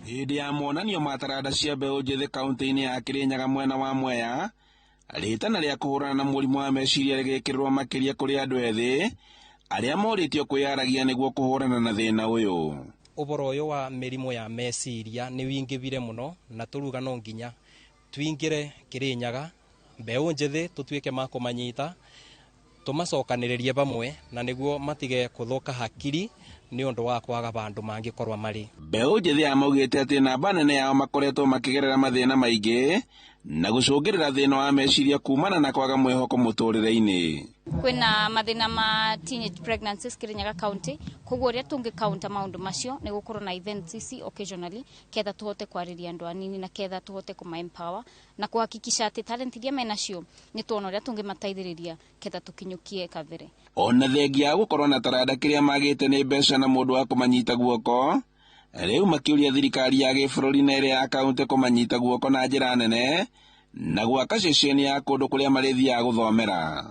Hĩndĩ ya monanio ma taranda cia mbeũ njĩthĩ kaunti-inĩ ya Kirinyaga mwena wa Mwea, rĩtana rĩa kũhũrana na mũrimũ wa meciria rĩgĩkĩrĩrwo makĩria kũrĩ andũ ethĩ arĩa morĩtio kwĩyaragia nĩguo kũhũrana na thĩna ũyũ. Ũboro ũyũ wa mĩrimũ ya meciria nĩ wingĩvire mũno na tũruga no nginya twingĩre Kirinyaga mbeũ njĩthĩ tũtuĩke ma kũmanyita tũmacokanĩrĩrie vamwe na nĩguo matige kũthũka hakiri nĩ ũndũ wa kwaga vandũ mangĩkorwo marĩ. Mbeũ njĩthĩ aya maugĩte atĩ namba nene yao makoretwo makĩgerera mathĩna maingĩ na gũcũngĩrĩra thĩna wa meciria kumana na kwaga mwĩhoko mũtũrĩre-inĩ. Kwĩna mathĩna ma teenage pregnancies Kirinyaga County, koguo ũrĩa tũngĩ counter maũndũ macio nĩ gũkorwo na events ici occasionally ketha tũhote kwarĩria andũ anini na ketha tũhote kũma empower na kuhakikisha atĩ talent iria menacio nĩ tuona ũrĩa tũngĩmateithĩrĩria ketha tũkinyũkie kabere. Ona thengia ya gũkorwo na taranda kĩrĩa magĩte nĩ mbeca na mũndũ wa kũmanyita guoko, rĩu makĩũria thirikari ya gĩbũrũri na ĩrĩa ya kaunti kũmanyita guoko na njĩra nene na gwaka ceceni ya kũndũ kũrĩa marĩthiaga gũthomera.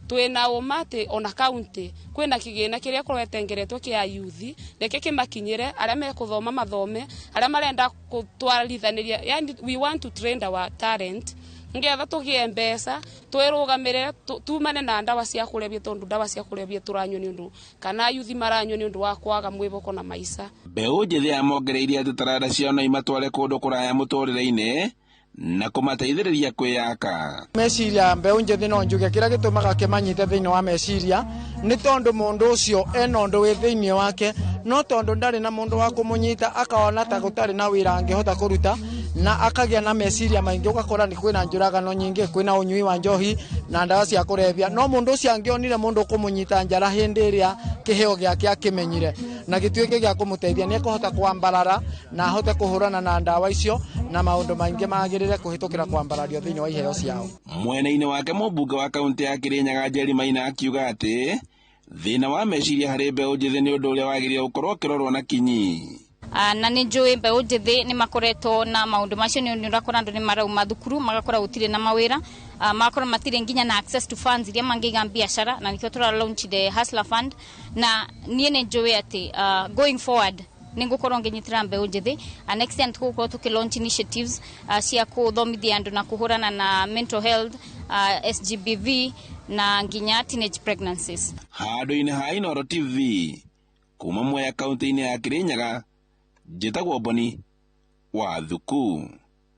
Twina ũma atĩ ona kaunti kwĩna kĩgĩna kĩrĩa korwo ĩtengeretwo kĩa youth, reke kĩmakinyĩre arĩa mekũthoma mathome, arĩa marenda gũtwarithanĩria, yani we want to train our talent ngetha tũgĩe mbeca twĩrũgamĩre tumane na ndawa cia kũrebia, tondũ ndawa cia kũrebia tũranyua nĩ ũndũ kana youth maranyua nĩ ũndũ wa kwaga mwĩhoko na maica. Mbeũ njĩthĩ aya mongereirie atĩ taranda ciao no imatware kũndũ kũraya mũtũrĩre-inĩ na kũmateithĩrĩria kwĩyaka. Meciria mbeũ njĩthĩ no njuge kĩrĩa gĩtũmaga kĩmanyite thĩinĩ wa meciria nĩ tondũ mũndũ ũcio ena ũndũ wĩ thĩinĩ wake, no tondũ ndarĩ na mũndũ wa kũmũnyita akona ta gũtarĩ na wĩra angĩhota kũruta na akagĩa na meciria maingĩ, ũgakora nĩ kwĩna njũragano nyingĩ, kwĩna ũnyui wa njohi na ndawa cia kũrebia. No mũndũ ũcio angĩonire mũndũ ũkũmũnyita njara hĩndĩ ĩrĩa kĩheo gĩake akĩmenyire na gĩtuĩke gĩa kũmũteithia, nĩ ekũhota kwambarara na ahote kũhũrana na ndawa icio na maũndũ maingĩ magĩrĩre kũhĩtũkĩra kwambarario thĩinĩ wa iheo ciao. Mwena-inĩ wake mũmbunge wa kaunti ya Kirinyaga Njeri Maina akiuga atĩ thĩna wa meciria harĩ mbeũ njĩthĩ nĩ ũndũ ũrĩa wagĩrĩire gũkorwo ũkĩrorwo na kinyi. Na nĩ njũĩ mbeũ njĩthĩ nĩ makoretwo na maũndũ macio, nĩ ũrakora andũ nĩ marauma thukuru magakora gũtirĩ na mawĩra, magakorwo matirĩ nginya na access to funds iria mangĩiga biacara, na nĩkĩo tũra launch the Hustler Fund. Na niĩ nĩ njũĩ atĩ going forward nĩ ngũkorwo ngĩnyitĩra mbeũ njĩthĩ. Next year tũgũkorwo tũkĩ launch initiatives cia kũthomithia andũ na kũhũrana na mental health, SGBV na nginya teenage pregnancies. Handũ-inĩ ha Inooro TV kuma Mwea kaunti-inĩ ya Kirinyaga, njĩtagwo Boni wa Thuku.